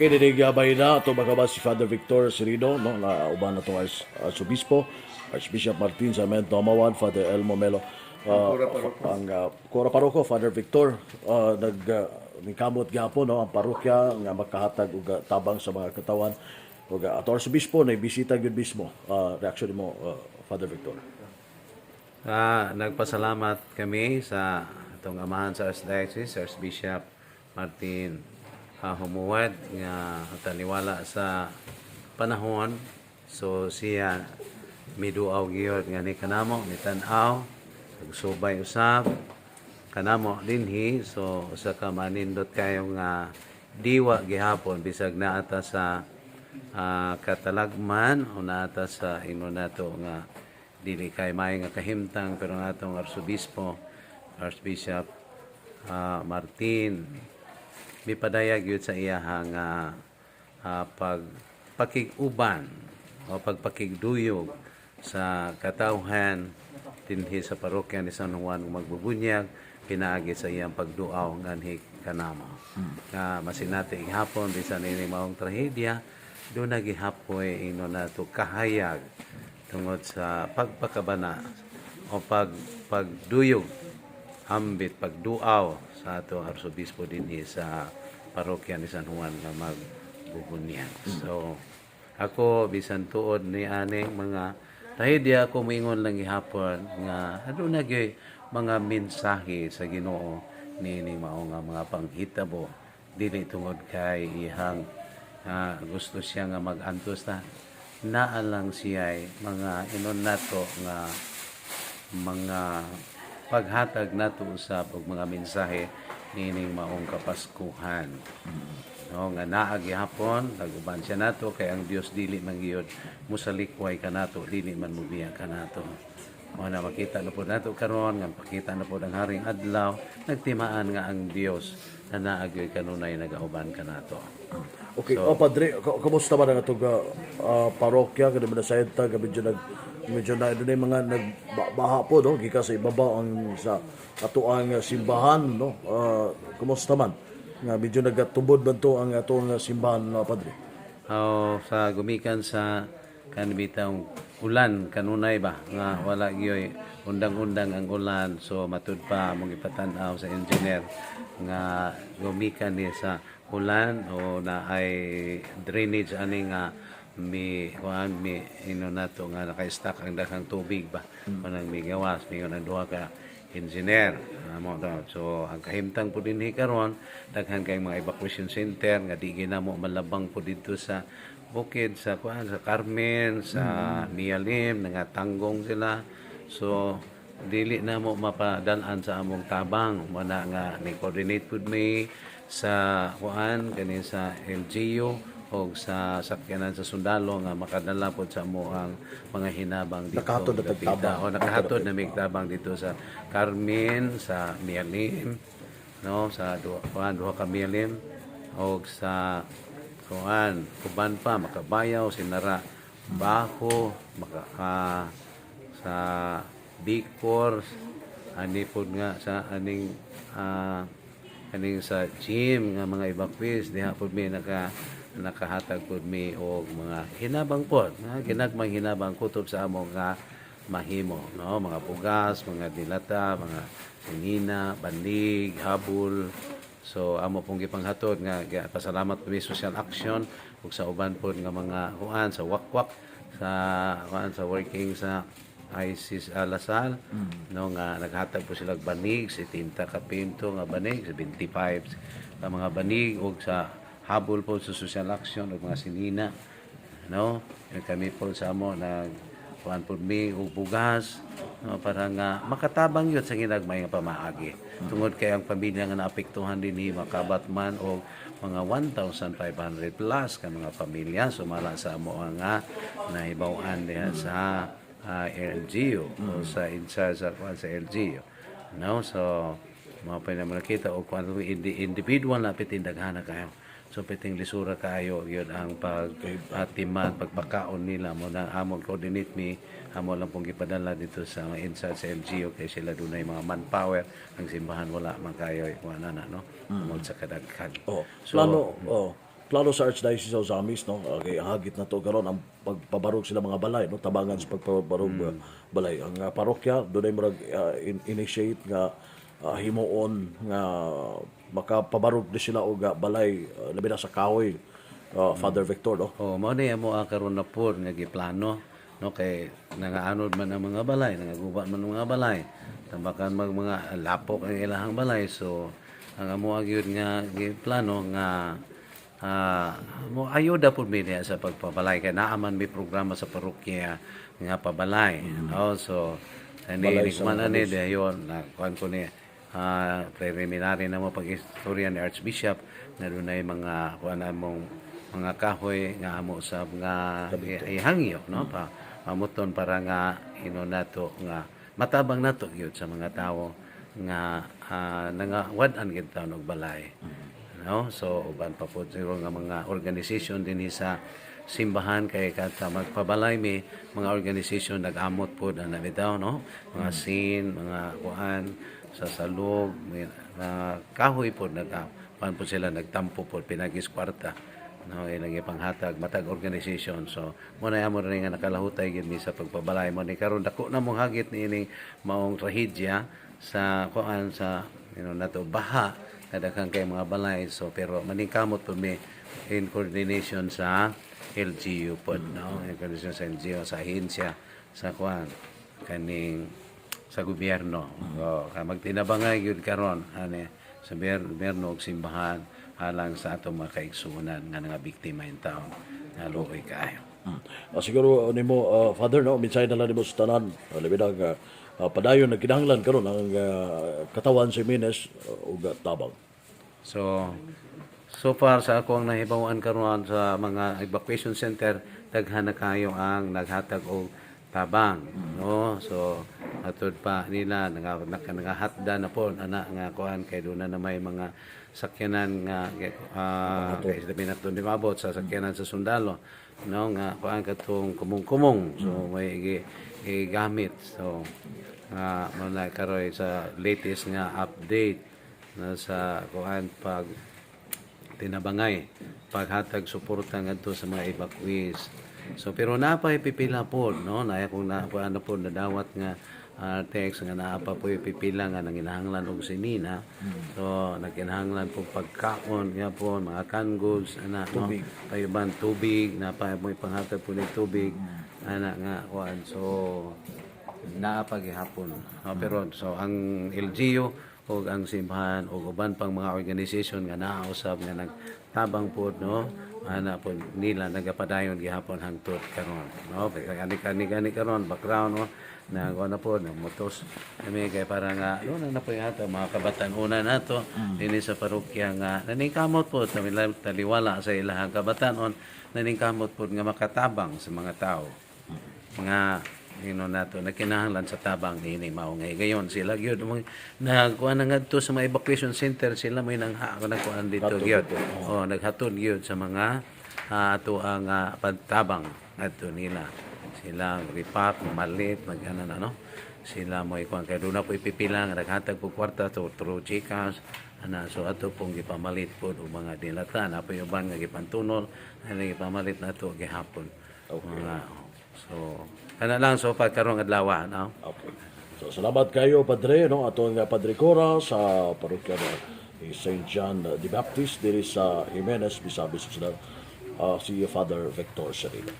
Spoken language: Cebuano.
Okay, dinigabay na ato mga si Father Victor Serino, no, na uban na itong Arsobispo, Archbishop Martin Sarmiento Amawan, Father Elmo Melo, ang Kura Paroko, Father Victor, nag ningkamot gyapon, no, ang parokya nga makahatag og tabang sa mga katawan. Ug ato Arsobispo na bisita gyud mismo. Reaction nimo, Father Victor? Nagpasalamat kami sa atong amahan sa Archdiocese, Archbishop Martin Humuwad, nga taniwala sa panahon. So siya miduaw gyud nga ni kanamo, mitan-aw, nagsubay usab kanamo dinhi. So usa ka manindot kayo nga diwa gihapon bisag naata sa katalagman o naata sa ino nato nga dili kay may nga kahimtang, pero ang atong arsobispo, Archbishop Martin, mipadayag yun sa iyahang pag pakig-uban o pagpakigduyog sa katawhan dinhi sa parokya ni San Juan Magbubunyag pinaagi sa iyang pagduaw nganhi kanamo. Nga masinati gihapon bisan ini maong trahedya, duna gihapoy ino nato kahayag tungod sa pagpakabana o pagduyog ambit pagduaw sa ato arsobispo dinhi sa parokya ni San Juan nga Magbubunyag. So ako, bisan tuod ni aning mga trahedya, ako moingon lang gihapon nga aduna gyud mga mensahe sa Ginoo niining mao nga mga panghitabo, dili tungod kay ihang gusto siya nga mag-antos ta, naa lang siya mga inon nato nga mga paghatag nato usab og mga mensahe niining maong Kapaskuhan. No, nga naa gihapon, naguban siya nato kay ang Dios dili man gyud musalikway kanato, dili man mubiya kanato. Mao na makita na po nato karon nga pakita na po ang haring adlaw, nagtimaan nga ang Dios na naa gyud kanunay nagauban kanato. Okay, oh padre, kamusta man ang atong parokya kada man sa ta medyo na dunay mga nagbaha po, no, gikan sa ibabaw ang sa atoang simbahan, no? Kumusta man nga medyo nagatubod man to ang atong simbahan na, padre? Oh, sa gumikan sa kanibitang ulan kanunay ba nga wala gyoy undang-undang ang ulan, so matud pa among ipatan-aw sa engineer nga gumikan ni sa ulan o na ay drainage ani nga mi kuan mi ino nato nga naka-stack ang daghang tubig ba, kanang migawas mingon ang duha ka engineer amo daw. So ang kahimtang po dinhi karon, daghan kay mga evacuation center nga di ginamo malabang po didto sa bukid sa kuan, sa Carmen, sa Mialim, nangatanggong sila. So dili na mo mapadal-an sa among tabang. Wala nga ni coordinate pud mi sa kuan kani sa LGU o sa sakyanan sa sundalo nga makadala pod sa amo ang mga hinabang dito. Nakahatod na Dapita. tagtabang. O nakahatod na mig tabang dito sa Carmen, sa Mialim, no, sa duha, kuan, duha ka Mialim og sa kuan uban pa, Makabayaw, Sinara, Baho, maka sa Bicor ani pod nga sa aning kaning sa gym nga mga evacuees diha pod mi nakahatag pod mi og mga hinabang pod nga ginagmay hinabang kutob sa amo nga mahimo, no, mga bugas, mga dilata, mga sinina, banlig, habol. So amo pong gipanghatod nga pasalamat kami Social Action ug sa uban pod nga mga kuan sa Wakwak, sa kuan, sa working sa ISIS Alasal, no, nga naghatag po sila og banig, 70 ka pinto nga banig, 75 ka mga banig, ug sa habol po sa Social Action ug mga sinina, no. Yung kami po sa amo nag kuan po mi og bugas, no, para nga makatabang yun sa ginagmay nga pamaagi tungod kay ang pamilya nga naapektuhan dinhi makabat man og mga 1,500 plus ka mga pamilya sumala sa amo nga nahibaw-an diha sa LGU o sa in charge sa kuan sa LGU, no. So mao pa naman nakita og kuan individual na pitin daghana kayo. So piting lisura kayo yun ang pag atiman pagpakaon nila mo na among coordinate mi, amo lang pong gipadala dito sa mga inside sa LGU kay sila dunay mga manpower. Ang simbahan wala man kayo kuan na, no, tungod sa kadaghan. Oh, So, plano, oh. Plano sa Archdiocese of Ozamiz, no? Okay, hagit na to karon ang pagpabarog sila mga balay, no? Tabangan sa pagpabarog balay. Ang parokya dunay murag initiate nga himuon nga makapabarog di sila og balay, labi na sa kahoy, Father Victor, no? Oh, mao ni amo ang karon na pod nga giplano, no, kay nangaanod man ang mga balay, nangaguba man ang mga balay. Tambakan mag mga lapok ang ilahang balay. So ang amo gyud nga giplano nga mo ayuda pud mi diha sa pagpabalay kay naa man may programa sa parokya nga pabalay, no? So ani Balay ni sa kuman mga ani dayon na kuan ko ni preliminary na mo pag-istorya ni Archbishop na dunay mga kuan among mga kahoy nga amo sab nga ihangyo, no, pa pamuton para nga ino nato nga matabang nato gyud sa mga tawo nga nangawad-an gyud taon og balay, no? So uban pa po siguro nga mga organization dinhi sa simbahan kay kada magpabalay mi, mga organization nag-amot pod ana bitaw, no, mga sin mga kuan sa salog, may, kahoy pod, nag kuan pod sila, nagtampo pod pinagis kwarta, no, ilang ipanghatag matag organization. So mo na amo rin nga nakalahutay gid mi sa pagpabalay mo ni karon. Dako na mong hagit niining maong trahedya sa kuan sa nato baha, kadaghan kay mga balay. So pero maningkamot po mi in coordination sa LGU pod, no, in coordination sa LGU, sa ahensya sa kuan kaning sa gobyerno. So, ka magtinabangay gyud karon ani sa gobyerno ug simbahan alang sa atong mga kaigsuonan nga nga biktima in taon nga luoy kaayo. Siguro nimo, Father, no, mensahe na lang nimo sa tanan, labi na nga padayon nagkinahanglan karon ang katawan sa Jimenez ug tabang. So, so far sa ako ang nahibaw-an karon sa mga evacuation center, daghan na kayo ang naghatag og tabang, no? So, atud pa nila nangahatda na po ana nga kuan kay doon na may mga sakyanan nga kay sabi na di maabot sa sakyanan sa sundalo, no, nga kuan katong kumong-kumong, so may gigamit. So nga mo na karoy sa latest nga update na sa kuan pag tinabangay paghatag suporta ngadto sa mga evacuees. So pero naa pa pipila po, no, na kung na ano po nadawat nga text nga naa pa po pipila nga nanginahanglan og sinina. So nagkinahanglan po pagkaon nga po mga canned goods ana, no, payuban tubig na pa mo ipanghatag po ni tubig ana nga kuan. So naa pa gihapon, no, pero so ang LGU ug ang simbahan ug uban pang mga organization nga naa usab nga nagtabang pod, no, ana pod nila nagapadayon gihapon hangtod karon, no. Kay ani kani gani karon background, no, na kuan na pod motos kami kay para nga no na po yata mga kabataan una nato dinhi sa parokya nga naningkamot pod taliwala sa ilahang kabatanon, naningkamot pod nga makatabang sa mga tao mga ino nato nagkinahanglan sa tabang niini mao ngay gayon sila gyud mo nagkuan na ngadto sa mga evacuation center. Sila may nang nagkuan dito gyud, oh, naghatod gyud sa mga ato ang pagtabang ngadto nila. Sila repack, malit, mag ano na, no, sila mo ikuan kay doon na po ipipila nga naghatag po kwarta to through GCash ana. So ato pong gipamalit po og mga dilata na po uban nga gipantunol ana gipamalit nato gihapon mga. So kana lang so pa karong adlaw, no. Okay. So salamat kayo, Padre, no, atong Padre Cora sa parokya ni St. John the Baptist diri sa Jimenez, Misamis Occidental, si Father Victor Serino.